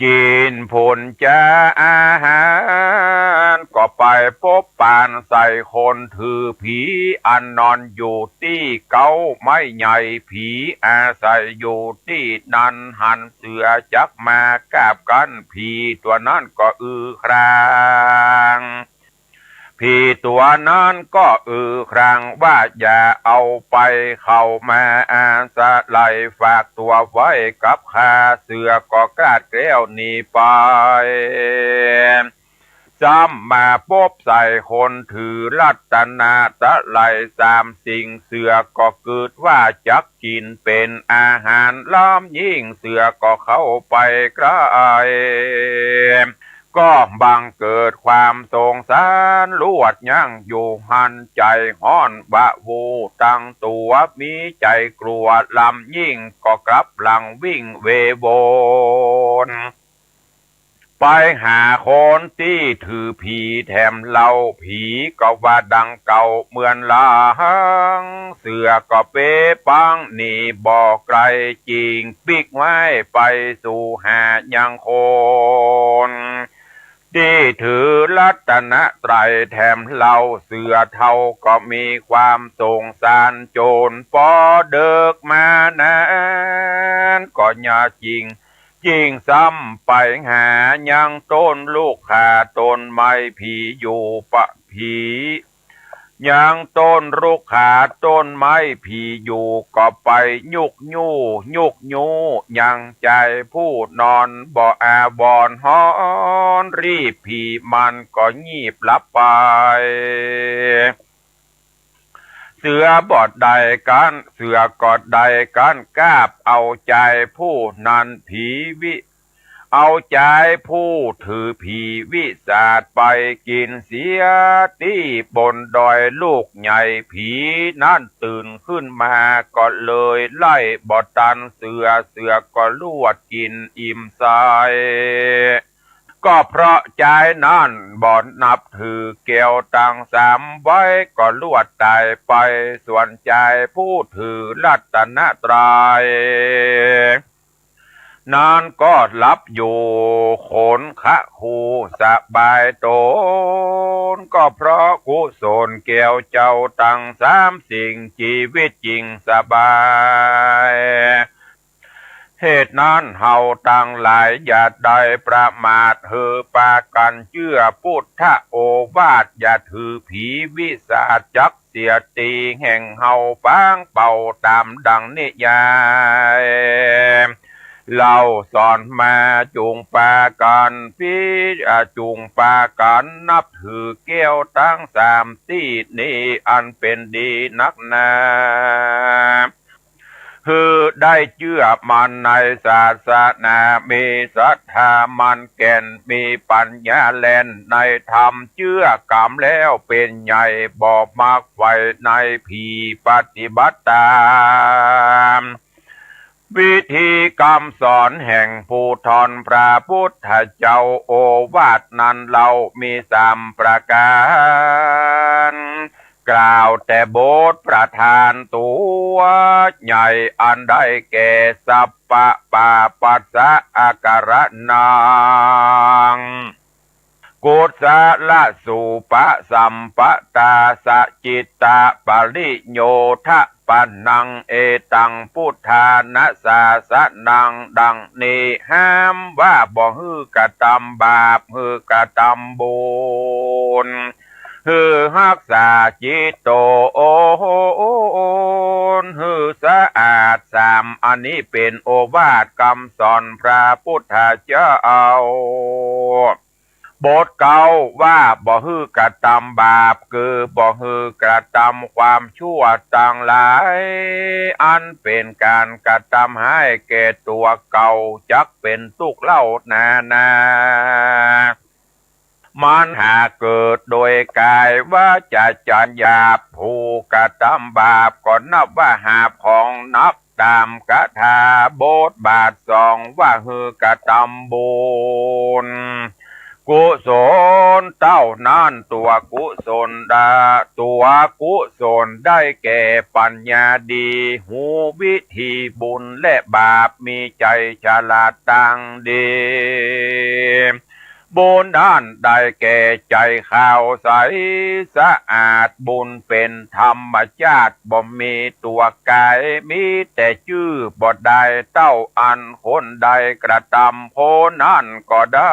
กิ๋นผลจาอาหาร ก็ไปปบปานใส่คนถือผีอันนอนอยู่ตี้เก๊าไม้ใหญ่ ผีอาศัยอยู่ตี้นั้น หันเสือจักมากาบกั้น ผีตั๋วนั้นก็อือคราง ผีตั๋วนั้นก็อือครางว่า อย่าเอาไป เข้ามาอาศัย ฝากตั๋วไว้กับข้า เสือก็กราดแกล้วหนีไป ซ้ำมาปบใส่คนถือรัตนตะไลยสามสิ่ง เสือก็กึ๊ดว่าจักกิ๋นเป๋นอาหาร ล้ำยิ่งเสือก็เข้าไปใก้ ก็บังเกิดความสงสารลวด ยั้งอยู่หั้น ใจ๋ฮ้อนวาบตั้งตั๋ว มีใจ๋กลัวล้ำยิ่ง ก็กลับหลังวิ่งเวโวน ไปหาคนตี้ถือผีแถมเล่า ผีก็ว่าดังเก่าเหมือนหลัง เสือก็เป๋ปังหนีบ่ไกล จิ่งปิ๊กไว้ไปสู่หายังคนตี้ถือรัตนตรัยแถมเล่า เสือเฒ่าก็มีความสงสาร จ๋นปอเดิกมานั้น ก็ยาจิ่ง จิ่งซ้ำไปหายังต้นลุกขาต้นไม้ผีอยู่ปะผี ยังต้นลุกขาต้นไม้ผีอยู่ ก็ไปยุกยู้ ยุกยู้ ยังจายผู้นอนบ่อาวรณ์ฮ้อน รีบผีมันก็งีบหลับไป เสือบ่ได้กั๋น เสือก็ได้กั๋นกาบเอาจายผู้นั้น ผีวิ เอาจายผู้ถือผีวิสาทไปกิ๋นเสียตี้บนดอยลูกใหญ่ ผีนั้นตื่นขึ้นมาก็เลยไล่บ่ตันเสือ เสือก็ลวดกิ๋นอิ่มใส ก็เพราะจายนั้นบ่นับถือแก้วตังสามไว้ ก็ลวดต๋ายไป ส่วนจายผู้ถือรัตนตรัย นั้นก็หลับอยู่ขนคะคูสบายต๋น ก็เพราะกุศลแก้วเจ้าตังสามสิ่ง จีวิตจิ่งสบาย เหตุนั้นเฮาตังหลายอย่าได้ประมาท หื้อปากั๋นเจื้อปุทธโอวาท อย่าถือผีวิสาทจัก เสียตี้แห่งเฮาปางเป่าต๋ามดังนิยายเล่าสอนมา จุ่งปากั๋นพิ อ่า จุ่งปากั๋นนับถือแก้วตังสามตี้นี้ อันเป๋นดีนักหนา หื้อได้เจื้อมั่นในศาสนา มีศรัทธามั่นแก่น มีปั๋ญญาแล่นในธรรม เจื้อก๋ำแล้วเป๋นใหญ่ บ่มักใฝ่ในผี ปฏิบัติต๋ามวิธีกำสอนแห่งผู้ท่านพระปุทธเจ้า โอวาทนั้นเล่ามีสามประก๋าน กล่าวแต่บทประธานตั๋วใหญ่ อันได้แก่ สัพพะปาปัสสะอาการะนัง กุศลสูปสัมปตา สจิตตปริโยทปนัง เอตังพุทธานะสาสนัง ดังนี้ ห้ามว่าบ่หื้อกระตำบาป หื้อกระตำบุญ หื้อฮักษาจิตโตนหื้อสะอาด สาม อันนี้เป๋นโอวาทกำสอนพระพุทธเจ้า บทเก้าว่าบ่หื้อกระตำบาป คือบ่หื้อกระตำความชั่วตังหลาย อันเป๋นก๋านกระตำฮ้ายแก่ตั๋วเก่า จักเป๋นตุ๊กข์เล่านานา มันหากเกิดโดยก๋ายวาจ๋าใจ๋หยาบ ผู้กระตำบาปก็นับว่าหาบของหนัก ต๋ามกถาบทบาทสองว่าหื้อกระตำบุญ กุศลเต้านั้น ตั๋วกุศลได้ ตั๋วกุศลได้แก่ปัญญาดี ฮู้วิธีบุญและบาป มีใจ๋ฉลาดตังดี บุญนั้นได้แก่ใจ๋ขาวใสสะอาด บุญเป๋นธรรมชาติ บ่มีตั๋วก๋าย มีแต่จื้อ บ่ได้เต้าอันคนใดกระตำ คนนั้นก็ได้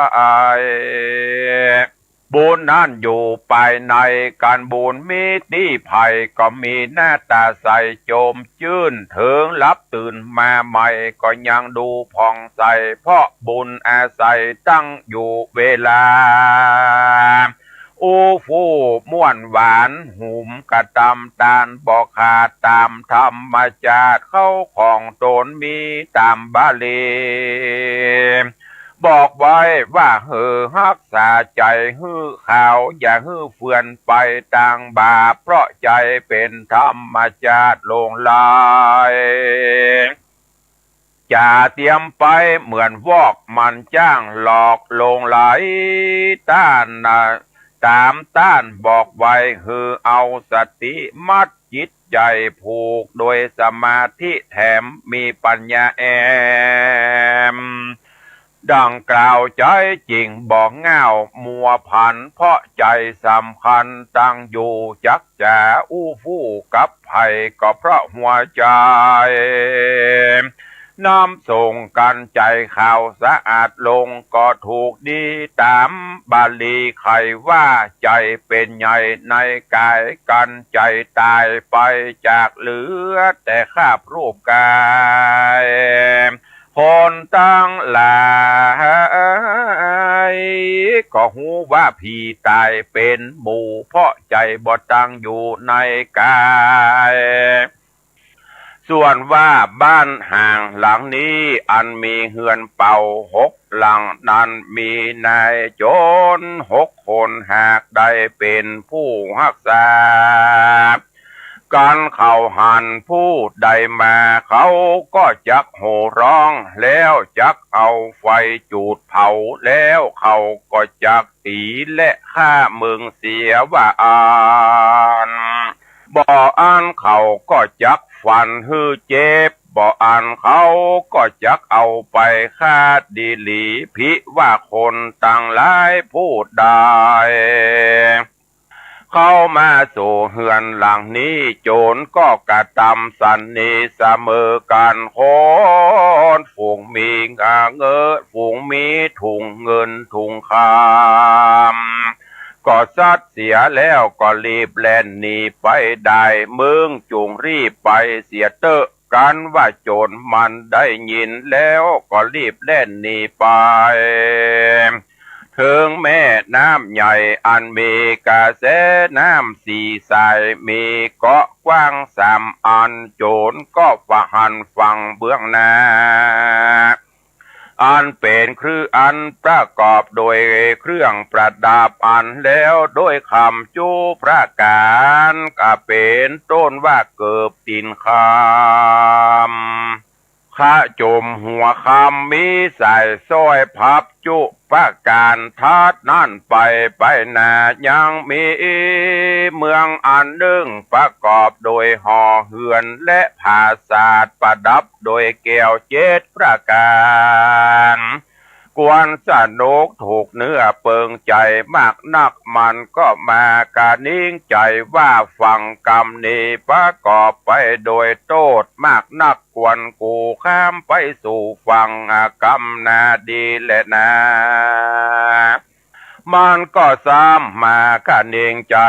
บุญนั้นอยู่ภายใน กันบุญมีตี้ใผก็มีหน้าต๋าใสโจมจื้น เถิงหลับตื่นมาใหม่ก็ยังดูผ่องใส เพราะบุญอาศัยตั้งอยู่เวลา อู้ฟู่ม่วนหวาน หุมกระตำตานบ่ขาด ต๋ามธรรมชาติเข้าของต๋นมี ต๋ามบาลี บอกไว้ว่าหื้อฮักษาใจ๋หื้อขาว อย่าหื้อเฟือนไปตางบาป เพราะใจ๋เป๋นธรรมชาติหลงไหล จ๋าเตียมไปเหมือนวอก มันจ้างหลอกหลงไหล ต้านนะ ต๋ามต้านบอกไว้ หื้อเอาสติมัดจิตใจ๋ ผูกโดยสมาธิแถม มีปัญญาแอม ดังกล่าวใจ๊จิ่ง บ่ง่าวมัวผัน เพราะใจ๋สำคัญตั้งอยู่ จักจ๋าอู้ฟู่กับใผก็เพราะหัวใจ๋ น้ำส่งกั๋นใจ๋ขาวสะอาดลงก็ถูกดี ต๋ามบาลีใค่ว่า ใจ๋เป๋นใหญ่ในก๋าย กั๋นใจ๋ต๋ายไปจากเหลือแต่คราบรูปก๋าย คนตังหลายก็ฮู้ว่าผีต๋ายเป๋นหมู่ เพราะใจ๋บ่ตั้งอยู่ในก๋าย ส่วนว่าบ้านห่างหลังนี้ อันมีเฮือนเป่าหกหลังนั้น มีนายโจรหกคน หากได้เป๋นผู้ฮักษา กั๋นเขาหันผู้ใดมา เขาก็จักโห่ฮ้อง แล้วจักเอาไฟจูดเผา แล้วเขาก็จักตี๋และฆ่าเมิงเสียว่าอั้น บ่อั้นเขาก็จักฟันหื้อเจ็บ บ่อั้นเขาก็จักเอาไปฆ่าดีหลี ผิว่าคนตังหลายผู้ใดเข้ามาสู่เฮือนหลังนี้ โจรก็กระตำสันนิเสมอกั๋น คนฝูงมีงาเงิน ฝูงมีถุงเงินถุงคำ ก็ซัดเสียแล้วก็รีบแล่นหนีไปได้ มึงจุ่งรีบไปเสียเต๊อะ กันว่าโจรมันได้ยินแล้วก็รีบแล่นหนีไป เถิงแม่น้ำใหญ่อันมีกระแสน้ำสี่สาย มีเกาะกว้างสามอัน โจรก็ปะหันฝั่งเบื้องหน้า อันเป๋นเครื่อง อันประกอบโดยเครื่องประดับอันแล้วโดยคำจุประก๋าน ก็เป๋นต้นว่าเกิบตี๋นคำ ขะจมหัวคำ มีสายสร้อยพับจุประก๋าน ถัดนั้นไป ไปหน้ายังมีเมืองอันนึ่ง ประกอบโดยหอเฮือนและผาสาท ประดับโดยแก้วเจ็ดประก๋าน ควรสนุกถูกเนื้อเปิงใจ๋มากนัก มันก็มากระหนิงใจ๋ว่าฟังกำนี้ประกอบไปโดยโต้ษมากนัก ควรกู๋ข้ามไปสู่ฝั่ง กำนาดีแลนา มันก็ซ้ำมากระหนิงใจ๋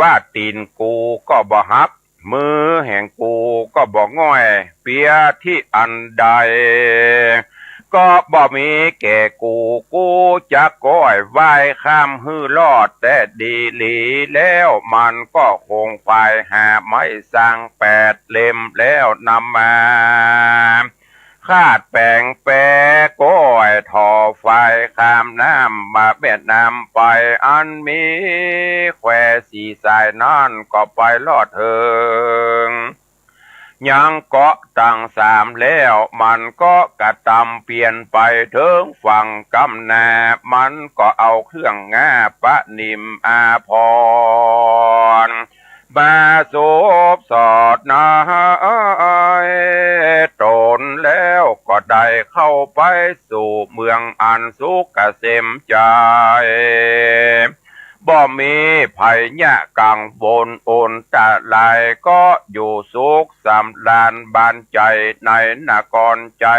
ว่าตี๋นกูก็บ่หัก มือแห่งกูก็บ่ง่อยเปียตี้อันใด ก็บ่มีแก่กู กูจักก้อยว่ายข้ามหื้อรอดแต๊ดีหลี แล้วมันก็คงควายหาไม้สังแปดเล่ม แล้วนำมา คาดแป๋งแปก้อยถ่อฝายข้ามน้ำมาแม่น้ำไป อันมีแควสี่สายนั้นก็ไปรอดเถิง ยังเกาะตังสามแล้ว มันก็กระตำเปียนไปเถิงฝั่งกำนา มันก็เอาเครื่องงาประนิมอาภรณ์ มาสวมสอดนาต๋น แล้วก็ได้เข้าไปสู่เมืองอันสุขเกษมใจ๋ บ่มีภัยยะกังวลอันตราย ก็อยู่สุขสำราญบานใจ๋ในนครใจ๋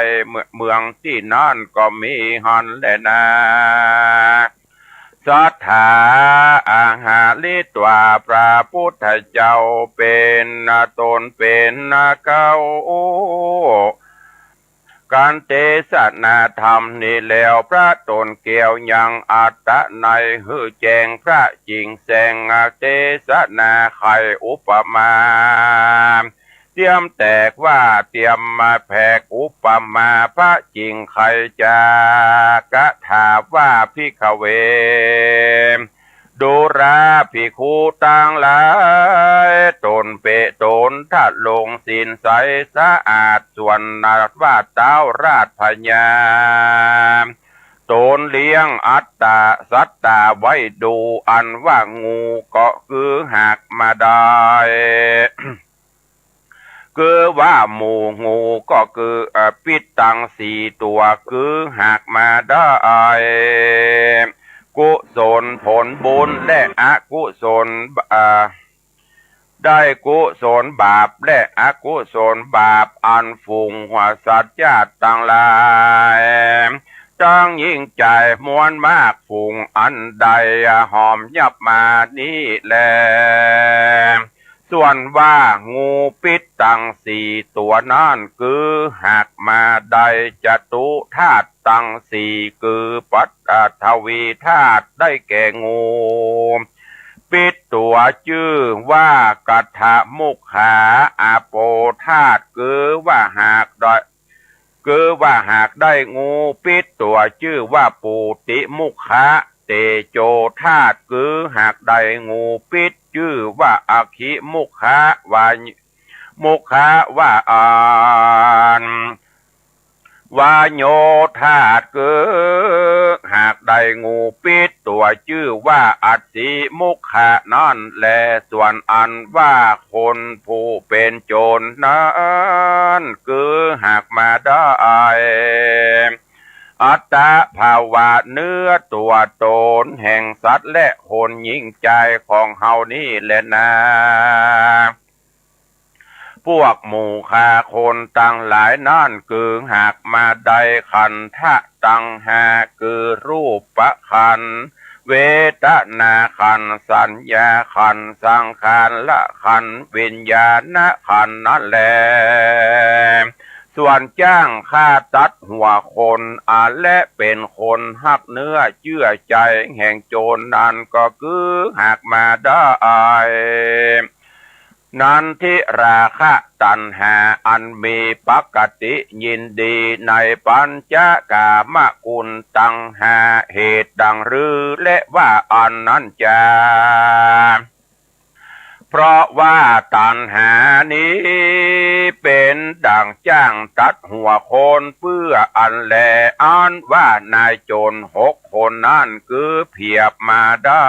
เมืองตี้นั้นก็มีหั้นแลนา สัตถาอาหาริตวา พระพุทธเจ้าเป๋นต๋นเป๋นเก๊า กั๋นเตสนาธรรมนี้แล้ว พระต๋นแก้วยังอัตตะนัยหื้อแจ้งพระจิ๋งแสง เตสนาไขอุปมา เตียมแตกว่าเตียมมาแผกอุปมา พระจิ๋งไขจากถาว่า ภิกขเว ดูราภิกขุตังหลาย ต๋นเป๋นต๋นทะลงศีลใสสะอาด ส่วนว่าท้าวราชพญา ต๋นเลี้ยงอัตตาสัตตาไว้ดู อันว่างูก็คือหากมาได้ คือว่าหมู่งูก็คือ เอ่อ ปิ๊ดตังสี่ตั๋วคือหากมาได้ กุศลผลบุญและอกุศล เอ่อ ได้กุศลบาปและอกุศลบาป อันฝูงหัวสัตว์จัดตังหลาย ตังหญิงจายมวลมากฝูงอันใดหอมยับมานี้แล ส่วนว่างูปิ๊ดตังสี่ตั๋วนั้น คือหากมาได้จตุธาตุตังสี่ คือปฐวีธาตุ ได้แก่งูปิ๊ดตั๋วจื้อว่ากัฏฐมุขขา อาโปธาตุ คือว่าหากได้ คือว่าหากได้งูปิ๊ดตั๋วจื้อว่าปูติมุขขา เตโจธาตุ คือหากได้งูปิ๊ดจื้อว่าอคิมุขขาวา มุขขาวาอัน วาโยธาตุ คือหากได้งูปิ๊ดตั๋วจื้อว่าอัสสิมุขขานั้นแล ส่วนอันว่าคนผู้เป๋นโจรนั้น คือหากมาได้ อัตตภาวะเนื้อตั๋วต๋นแห่งสัตว์และคนหญิงจายของเฮานี้แลนา พวกหมู่ข้าคนตังหลายนั้น คือหากมาได้ขันธะตังห้า คือรูปขันธ์ เวทนาขันธ์ สัญญาขันธ์ สังขารขันธ์ วิญญาณขันธ์นั้นแล ส่วนจ้างฆ่าตัดหัวคน อันและเป๋นคนฮักเนื้อเจื้อใจ๋แห่งโจรนั้น ก็คือหากมาได้ นันทิราคะตัณหาอันมีปกติยินดีในปัญจกามคุณตังห้า เหตุดังรือและว่าอันนั้นจา เพราะว่าตัณหานี้เป๋นดั่งจ้างตัดหัวคนเปื้ออันแล อันว่านายโจรหกคนนั้น คือเผียบมาได้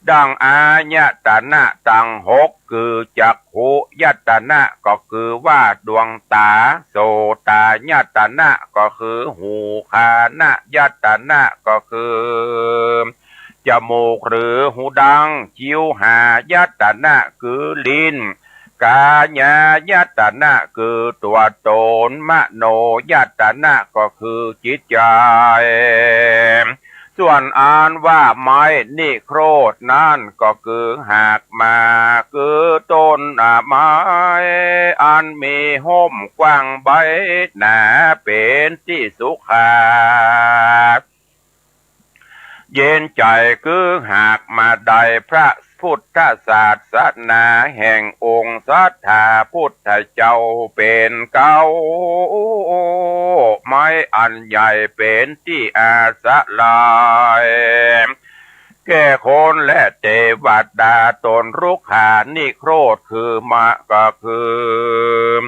น ดังอายตนะตังหก คือจักขุยตนะก็คือว่าดวงต๋า โสตายตนะก็คือหู่ ฆานยตนะก็คือจมูกหรือหูดัง จิวหายตนะคือลิ้น กายายตนะคือตั๋วต๋น มโนยตนะก็คือจิตใจ๋ ส่วนอันว่าไม้นิโครธนั้นก็คือหากมา คือต้นไม้อันมีฮ่มกว้างใบหนา เป๋นตี้สุขา เย็นใจ๋ คือหากมาได้พระพุทธศาสนาแห่งองค์สัตถาพุทธเจ้าเป๋นเก๊า ไม้อันใหญ่เป๋นตี้อาศัย แก่คนและเตวดา ต้นรุกขานิโครธคือมะ ก็คือ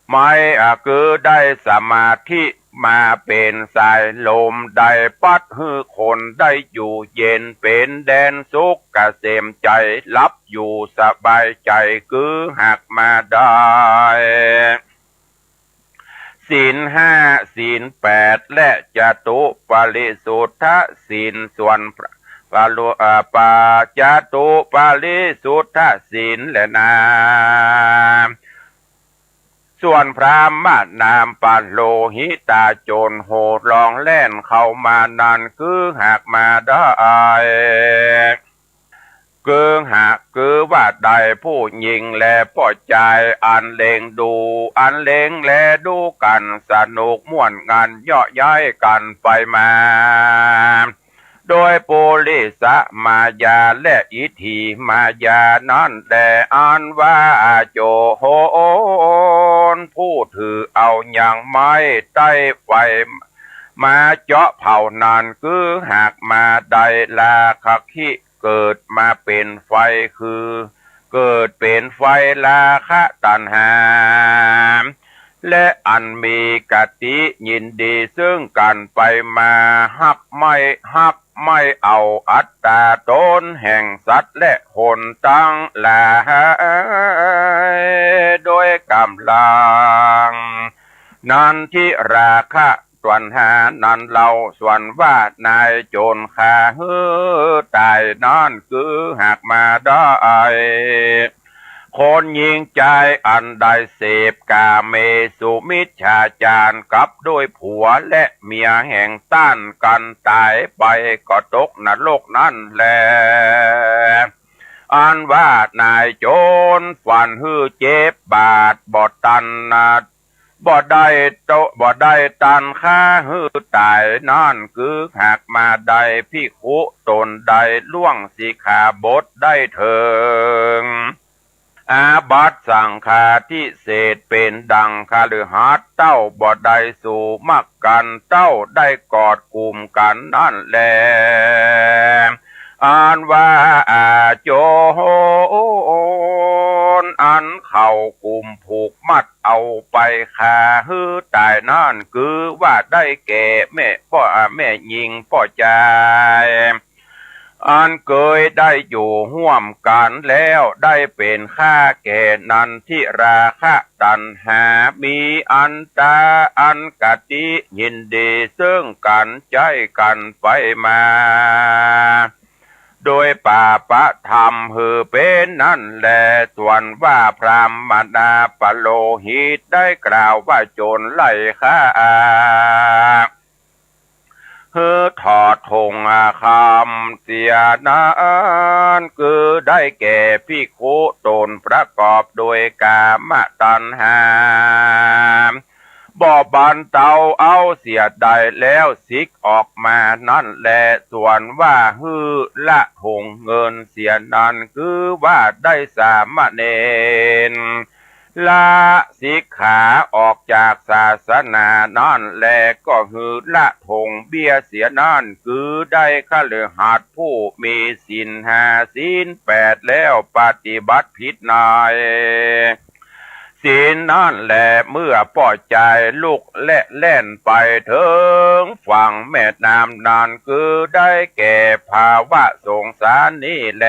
ไม้ อ่ะ คือได้สมาธิมาเป๋นสายลม ได้ปัดหื้อคนได้อยู่เย็น เป๋นแดนสุขเกษมใจ๋ หลับอยู่สบายใจ๋ คือหากมาได้ ศีลห้า ศีลแปด และจตุปริสุทธศีล ส่วนพระ ปาลุ อ่า ปา จตุปริสุทธศีลแลนา ส่วนพราหมณามปโลหิตา โจรโห่ร้องแล่นเข้ามานั้น คือหากมาได้ คือหาก คือว่าได้ผู้ญิงและป้อจาย อันเล็งดู อันเล็งแลดูกั๋นสนุกม่วนงัน เยาะเย้ยกั๋นไปมา โดยปุริสมายาและอิทธิมายานั้นแล อันว่าโจรผู้ถือเอายังไม้ใต้ไฟ มาเจาะเผานั้น คือหากมาได้ราคะคิ เกิดมาเป๋นไฟ คือเกิดเป๋นไฟราคะตัณหา และอันมีกติยินดีซึ่งกั๋นไปมา ฮักไม่ ฮักไม่เอาอัตต๋าต๋นแห่งสัตว์และคนตังหลาย โดยก๋ำลัง นันทิราคะ ตัณหานั้นเล่า ส่วนว่านายโจรฆ่าหื้อต๋ายนั้น คือหากมาได้ คนญิงจายอันได้เสพกาเมสุมิจฉาจารกับด้วยผัวและเมียแห่งต้านกั๋นต๋ายไป ก็ตกนรกนั้นแล อันว่านายโจรฟันหื้อเจ็บบาด บ่ตันนะ บ่ได้โต บ่ได้ตันฆ่าหื้อต๋ายนั้น คือหากมาได้ภิกขุต๋นได้ล่วงสิกขาบทได้เถิง อาบัติสังฆาทิเศษ เป๋นดังคฤหัสถ์เต้าบ่ได้สู่มักกั๋น เต้าได้กอดกุมกั๋นนั้นแล อันว่าอาโจร อันเขากุมผูกมัดเอาไปฆ่าหื้อต๋ายนั้น คือว่าได้แก่แม่ป้อ แม่ญิงป้อจาย อันเกยได้อยู่ฮ่วมกั๋นแล้ว ได้เป๋นข้าแก่นันทิราคะตัณหา มีอันต๋า อันกติยินดีซึ่งกั๋นใจ๊กั๋นไปมา โดยปาปธรรมหื้อเป๋นนั้นแล ส่วนว่าพราหมณาปโลหิตได้กล่าวว่าโจรไล่ฆ่า หื้อถอดหงส์คำเสียนั้น คือได้แก่ภิกขุต๋นประกอบโดยกามตัณหา บ่บรรเตาเอาเสียได้แล้วสิกออกมานั้นแล ส่วนว่าหื้อละหงส์เงินเสียนั้น คือว่าได้สามเณร ละสิกขาออกจากศาสนานั้นแล ก็หื้อละหงส์เบี้ยเสียนั้น คือได้คฤหัสถ์ผู้มีศีลห้าศีลแปดแล้วปฏิบัติผิดใน ศีลนั้นแล เมื่อป้อจายลุกและแล่นไปเถิงฝั่งแม่น้ำนั้น คือได้แก่ภาวะสงสารนี้แล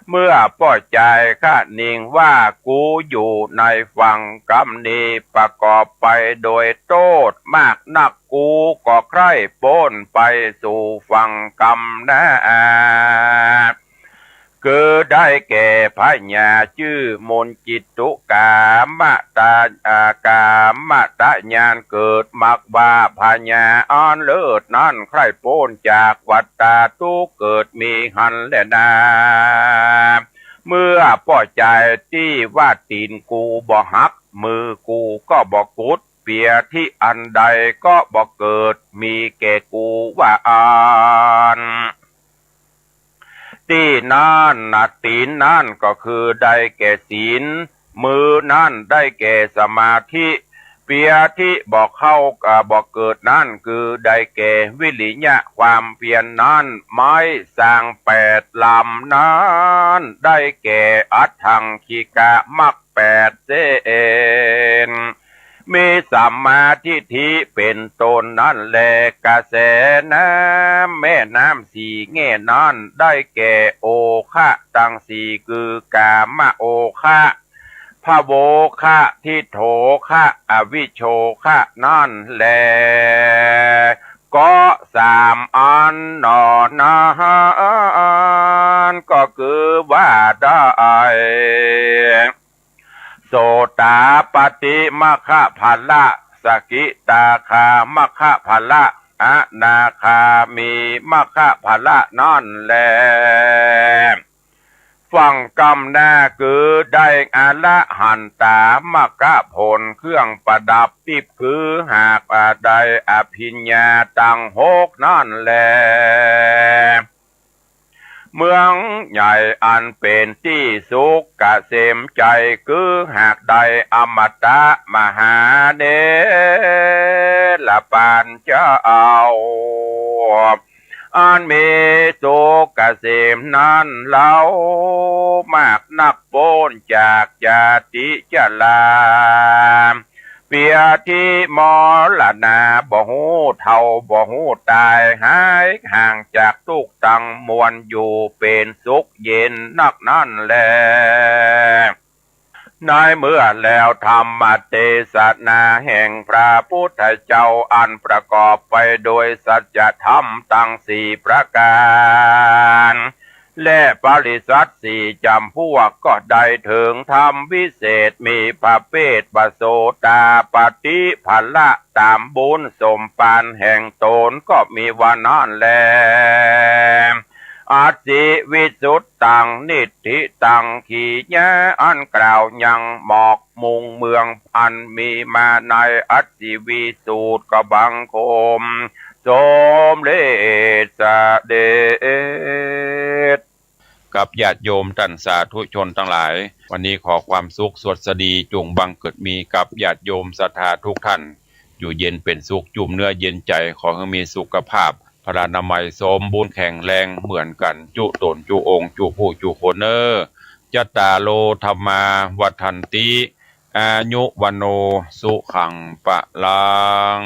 เมื่อป้อจายคะนิงว่า กูอยู่ในฝั่งกำนี้ ประกอบไปโดยโต้ษมากนัก กูก็ใคร่ป๊นไปสู่ฝั่งกำนา คือได้แก่พญาจื้อมนจิตตุ กามตะ อ่า กามตญาณเกิด มักว่าพญาอันเลิศนั้นใคร่ป๊นจากวัฏฏะทุกข์เกิดมีหั้นแลนา เมื่อป้อจายตี้ว่า ตี๋นกูบ่หัก มือกูก็บ่กุด เปียที่อันใดก็บ่เกิด มีแก่กูว่าอั้น ตี้นั้นนะ ตี๋นนั้นก็คือได้แก่ศีล มือนั้นได้แก่สมาธิ เปียที่บ่เข้า อ่า บ่เกิดนั้น คือได้แก่วิริยะความเพียรนั้น ไม้สร้างแปดลำนั้น ได้แก่อัฏฐังคิกะมรรคแปดเส้น มีสัมมาทิฏฐิเป๋นต้นนั้นแล กระแสน้ำ แม่น้ำสี่แง่นั้น ได้แก่โอคะตังสี่ คือกามโอคะ ภโวคะ ทิฏโฐคะ อวิชโชคะนั้นแล ก็สามอันหนอ นั้นก็คือว่าได้ โสตาปัตติมรรคผละ สกิทาคามรรคผละ อนาคามีมรรคผละนั้นแล ฝั่งกำนาคือได้อรหันตามรรคผลเครื่องประดับทิพย์ คือหากว่าได้อภิญญาตังหกนั้นแล เมืองใหญ่อันเป๋นตี้สุขเกษมใจ๋ คือหากได้อมตะมหาเนรปานเจ้า อันมีสุขเกษมนั้นเล่า มากนักป๊นจากจาติชรา เปียที่มรณา บ่ฮู้เฒ่าบ่ฮู้ต๋าย หายห่างจากทุกข์ตังมวล อยู่เป๋นสุขเย็นนักนั้นแล ในเมื่อแล้วธรรมเตสนาแห่งพระพุทธเจ้า อันประกอบไปโดยสัจธรรมตังสี่ประก๋าน และปริษัทสี่จ๋ำพวก ก็ได้เถิงธรรมวิเศษ มีประเภทว่าโสตาปัตติผละ ต๋ามบุญสมปานแห่งต๋น ก็มีว่านั้นแล อสิวิสุทธัง นิฏฐิตัง กิริยาอันกล่าวยังหมอกมุ่งเมือง อันมีมาในอสิวิสูตร ก็บังคมสมเร็จเสด็จ กับญาติโยมต้านสาธุชนตังหลาย วันนี้ขอความสุขสวัสดีจงบังเกิดมีกับญาติโยมศรัทธาทุกท่าน อยู่เย็นเป๋นสุข จุ่มเนื้อเย็นใจ๋ ขอหื้อมีสุขภาพพลานามัยสมบูรณ์แข็งแรงเหมือนกั๋นจุ๊ต๋นจุ๊องค์จุ๊ผู้จุ๊คนเน่อ จัตตาโร ธัมมา วัฑฒันติ อายุ วัณโณ สุขัง พลัง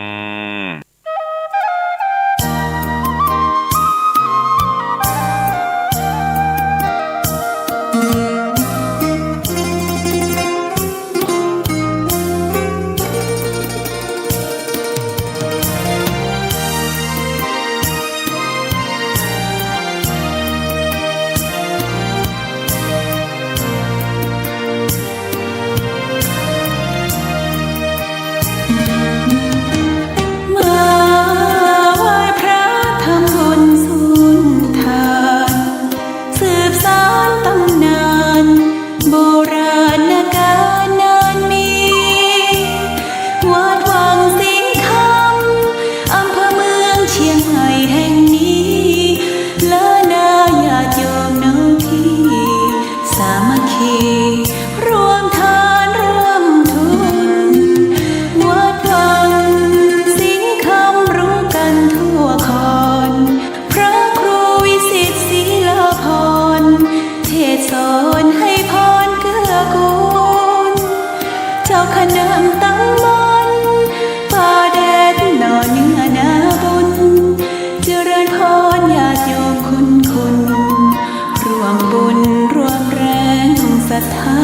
บุญร่วมแรงศรัทธา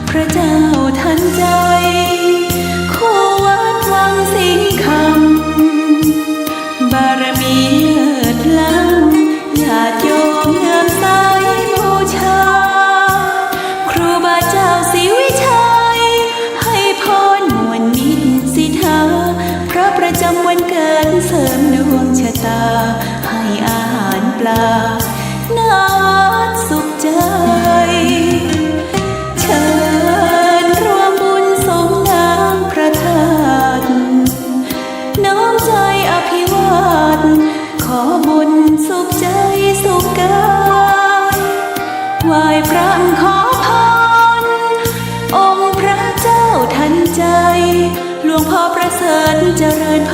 พระเจ้าทันใจ คู่วัดวังสิงห์คำ บารมีเลิศล้ำ ญาติโยมเลื่อมใสบูชา ครูบาเจ้าศรีวิชัย ให้พรมวลมิตรสิทธา พระประจำวันเกิดเสริมดวงชะตา ให้อาหารปลา ณ วัดสุขใจ เชิญร่วมบุญสงน้ำพระธาตุ น้อมใจอภิวาท ขอบุญสุขใจสุขกาย ไหว้พระขอพร องค์พระเจ้าทันใจ หลวงพ่อประเสริฐเจริญพ